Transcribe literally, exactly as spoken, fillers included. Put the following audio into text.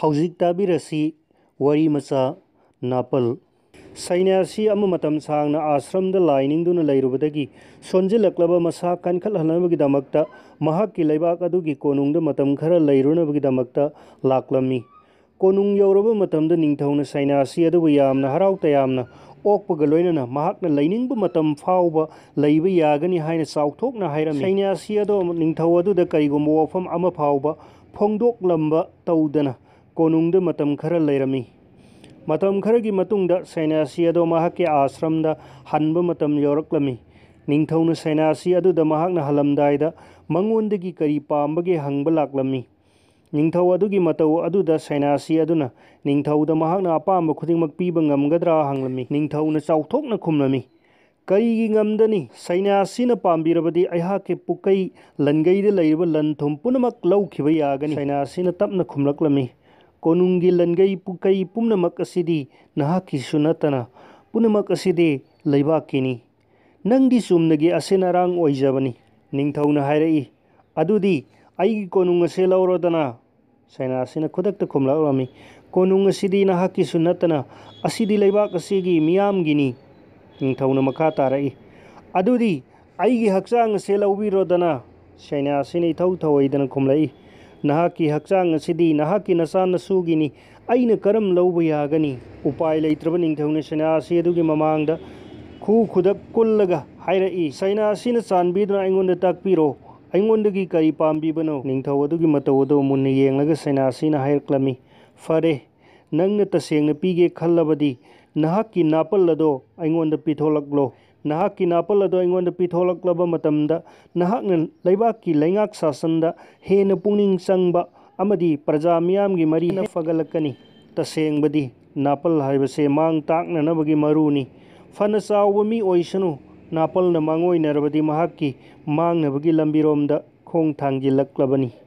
ꯍꯧꯖꯤꯛ ꯇꯥꯕꯤꯔꯁꯤ ꯋꯥꯔꯤ ꯃꯆꯥ ꯅꯥꯄꯜ꯫ ꯁꯩꯅ꯭ꯌꯥꯁꯤ ꯑꯃ ꯃꯇꯝ ꯁꯥꯡꯅ ꯑꯥꯁ꯭ꯔꯝꯗ ꯂꯥꯏ ꯅꯤꯡꯗꯨꯅ ꯂꯩꯔꯨꯕꯗꯒꯤ ꯁꯣꯟꯖꯤꯜꯂꯛꯂꯕ ꯃꯁꯥ ꯀꯟꯈꯠꯍꯟꯅꯕꯒꯤꯗꯃꯛꯇ ꯃꯍꯥꯛꯀꯤ ꯂꯩꯕꯥꯛ ꯑꯗꯨꯒꯤ ꯀꯣꯅꯨꯡꯗ ꯃꯇꯝ ꯈꯔ ꯂꯩꯔꯨꯅꯕꯒꯤꯗꯃꯛꯇ ꯂꯥꯛꯂꯝꯃꯤ꯫ ꯀꯣꯅꯨꯡ ꯌꯧꯔꯕ ꯃꯇꯝꯗ ꯅꯤꯡꯊꯧꯅ ꯁꯩꯅ꯭ꯌꯥꯁꯤ ꯑꯗꯨꯕꯨ ꯌꯥꯝꯅ ꯍꯔꯥꯎ ꯇꯌꯥꯝꯅ ꯑꯣꯛꯄꯒ ꯂꯣꯏꯅꯅ ꯃꯍꯥꯛꯅ ꯂꯩꯅꯤꯡꯕ ꯃꯇꯝ ꯐꯥꯎꯕ ꯂꯩꯕ ꯌꯥꯒꯅꯤ ꯍꯥꯏꯅ ꯆꯥꯎꯊꯣꯛꯅ ꯍꯥꯏꯔꯝꯃꯤ꯫ ꯁꯩꯅ꯭ꯌꯥꯁꯤ ꯑꯗꯣ ꯅꯤꯡꯊꯧ ꯑꯗꯨꯗ ꯀꯔꯤꯒꯨꯝꯕ ꯋꯥꯐꯝ ꯑꯃ ꯐꯥꯎꯕ ꯐꯣꯡꯗꯣꯛꯂꯝꯕ ꯇꯧꯗꯅ ꯀꯣꯅꯨꯡꯗ ꯃꯇꯝ ꯈꯔ ꯂꯩꯔꯝꯃꯤ꯫ ꯃꯇꯝ ꯈꯔꯒꯤ ꯃꯇꯨꯡꯗ ꯁꯩꯅ꯭ꯌꯥꯁꯤ ꯑꯗꯣ ꯃꯍꯥꯛꯀꯤ ꯑꯥꯁ꯭ꯔꯝꯗ ꯍꯟꯕ ꯃꯇꯝ ꯌꯧꯔꯛꯂꯝꯃꯤ꯫ ꯅꯤꯡꯊꯧꯅ ꯁꯩꯅ꯭ꯌꯥꯁꯤ ꯑꯗꯨꯗ ꯃꯍꯥꯛꯅ ꯍꯜꯂꯝꯗꯥꯏꯗ ꯃꯉꯣꯟꯗꯒꯤ ꯀꯔꯤ ꯄꯥꯝꯕꯒꯦ ꯍꯪꯕ ꯂꯥꯛꯂꯝꯃꯤ꯫ ꯅꯤꯡꯊꯧ ꯑꯗꯨꯒꯤ ꯃꯇꯧ ꯑꯗꯨꯗ ꯁꯩꯅ꯭ꯌꯥꯁꯤ ꯑꯗꯨꯅ ꯅꯤꯡꯊꯧꯗ ꯃꯍꯥꯛꯅ ꯑꯄꯥꯝꯕ ꯈꯨꯗꯤꯡꯃꯛ ꯄꯤꯕ ꯉꯝꯒꯗ꯭ꯔꯥ ꯍꯪꯂꯝꯃꯤ꯫ ꯅꯤꯡꯊꯧꯅ ꯆꯥꯎꯊꯣꯛꯅ ꯈꯨꯝꯂꯝꯃꯤ, "ꯀꯔꯤꯒꯤ ꯉꯝꯗꯅꯤ? ꯁꯩꯅ꯭ꯌꯥꯁꯤꯅ ꯄꯥꯝꯕꯤꯔꯕꯗꯤ ꯑꯩꯍꯥꯛꯀꯤ ꯄꯨꯀꯩ ꯂꯟꯒꯩꯗ ꯂꯩꯔꯤꯕ ꯂꯟ ꯊꯨꯝ ꯄꯨꯝꯅꯃꯛ ꯂꯧꯈꯤꯕ ꯌꯥꯒꯅꯤ꯫" ꯁꯩꯅ꯭ꯌꯥꯁꯤꯅ ꯇꯞꯅ ꯈꯨꯝꯂꯛꯂꯝꯃꯤ, "ꯀꯣꯅꯨꯡꯒꯤ ꯂꯟꯒꯩ ꯄꯨꯀꯩ ꯄꯨꯝꯅꯃꯛ ꯑꯁꯤꯗꯤ ꯅꯍꯥꯛꯀꯤꯁꯨ ꯅꯠꯇꯅ ꯄꯨꯝꯅꯃꯛ ꯑꯁꯤꯗꯤ ꯂꯩꯕꯥꯛꯀꯤꯅꯤ꯫ ꯅꯪꯗꯤ ꯆꯨꯝꯅꯒꯤ ꯑꯁꯤꯟ ꯑꯔꯥꯡ ꯑꯣꯏꯖꯕꯅꯤ꯫" ꯅꯤꯡꯊꯧꯅ ꯍꯥꯏꯔꯛꯏ, "ꯑꯗꯨꯗꯤ ꯑꯩꯒꯤ ꯀꯣꯅꯨꯡ ꯑꯁꯦ ꯂꯧꯔꯣꯗꯅ꯫" ꯁꯩꯅ꯭ꯌꯥꯁꯤꯅ ꯈꯨꯗꯛꯇ ꯈꯨꯝꯂꯛꯂꯝꯃꯤ, "ꯀꯣꯅꯨꯡ ꯑꯁꯤꯗꯤ ꯅꯍꯥꯛꯀꯤꯁꯨ ꯅꯠꯇꯅ ꯑꯁꯤꯗꯤ ꯂꯩꯕꯥꯛ ꯑꯁꯤꯒꯤ ꯃꯤꯌꯥꯝꯒꯤꯅꯤ꯫" ꯅꯤꯡꯊꯧꯅ ꯃꯈꯥ ꯇꯥꯔꯛꯏ, "ꯑꯗꯨꯗꯤ ꯑꯩꯒꯤ ꯍꯛꯆꯥꯡ ꯑꯁꯦ ꯂꯧꯕꯤꯔꯣꯗꯅ꯫" ꯁꯩꯅ꯭ꯌꯥꯁꯤꯅ ꯏꯊꯧ ꯊꯧꯑꯣꯏꯗꯅ ꯈꯨꯝꯂꯛꯏ, "ꯅꯍꯥꯛꯀꯤ ꯍꯛꯆꯥꯡ ꯑꯁꯤꯗꯤ ꯅꯍꯥꯛꯀꯤ ꯅꯆꯥ ꯅꯁꯨꯒꯤꯅꯤ, ꯑꯩꯅ ꯀꯔꯝ ꯂꯧꯕ ꯌꯥꯒꯅꯤ?" ꯎꯄꯥꯏ ꯂꯩꯇ꯭ꯔꯕ ꯅꯤꯡꯊꯧꯅ ꯁꯩꯅ꯭ꯌꯥꯁꯤ ꯑꯗꯨꯒꯤ ꯃꯃꯥꯡꯗ ꯈꯨ ꯈꯨꯗꯛ ꯀꯨꯜꯂꯒ ꯍꯥꯏꯔꯛꯏ, "ꯁꯩꯅ꯭ꯌꯥꯁꯤꯅ ꯆꯥꯟꯕꯤꯗꯨꯅ ꯑꯩꯉꯣꯟꯗ ꯇꯥꯛꯄꯤꯔꯣ, ꯑꯩꯉꯣꯟꯗꯒꯤ ꯀꯔꯤ ꯄꯥꯝꯕꯤꯕꯅꯣ?" ꯅꯤꯡꯊꯧ ꯑꯗꯨꯒꯤ ꯃꯇꯧ ꯑꯗꯨ ꯃꯨꯟꯅ ꯌꯦꯡꯂꯒ ꯁꯩꯅ꯭ꯌꯥꯁꯤꯅ ꯍꯥꯏꯔꯛꯂꯝꯃꯤ, "ꯐꯔꯦ, ꯅꯪꯅ ꯇꯁꯦꯡꯅ ꯄꯤꯒꯦ ꯈꯜꯂꯕꯗꯤ ꯅꯍꯥꯛꯀꯤ ꯅꯥꯄꯜ ꯑꯗꯣ ꯑꯩꯉꯣꯟꯗ ꯄꯤꯊꯣꯛꯂꯛꯂꯣ꯫ ꯅꯍꯥꯛꯀꯤ ꯅꯥꯄꯜ ꯑꯗꯣ ꯑꯩꯉꯣꯟꯗ ꯄꯤꯊꯣꯛꯂꯛꯂꯕ ꯃꯇꯝꯗ ꯅꯍꯥꯛꯅ ꯂꯩꯕꯥꯛꯀꯤ ꯂꯩꯉꯥꯛ ꯁꯥꯁꯟꯗ ꯍꯦꯟꯅ ꯄꯨꯛꯅꯤꯡ ꯆꯪꯕ ꯑꯃꯗꯤ ꯄ꯭ꯔꯖꯥ ꯃꯤꯌꯥꯝꯒꯤ ꯃꯔꯤ ꯍꯦꯟꯅ ꯐꯒꯠꯂꯛꯀꯅꯤ꯫ ꯇꯁꯦꯡꯕꯗꯤ ꯅꯥꯄꯜ ꯍꯥꯏꯕꯁꯦ ꯃꯥꯡ ꯇꯥꯛꯅꯅꯕꯒꯤ ꯃꯔꯨꯅꯤ꯫ ꯐꯅ ꯆꯥꯎꯕ ꯃꯤ ꯑꯣꯏꯁꯅꯨ, ꯅꯥꯄꯜꯅ ꯃꯥꯡꯑꯣꯏꯅꯔꯕꯗꯤ ꯃꯍꯥꯛꯀꯤ ꯃꯥꯡꯅꯕꯒꯤ ꯂꯝꯕꯤꯔꯣꯝꯗ ꯈꯣꯡ ꯊꯥꯡꯖꯤꯜꯂꯛꯂꯕꯅꯤ꯫"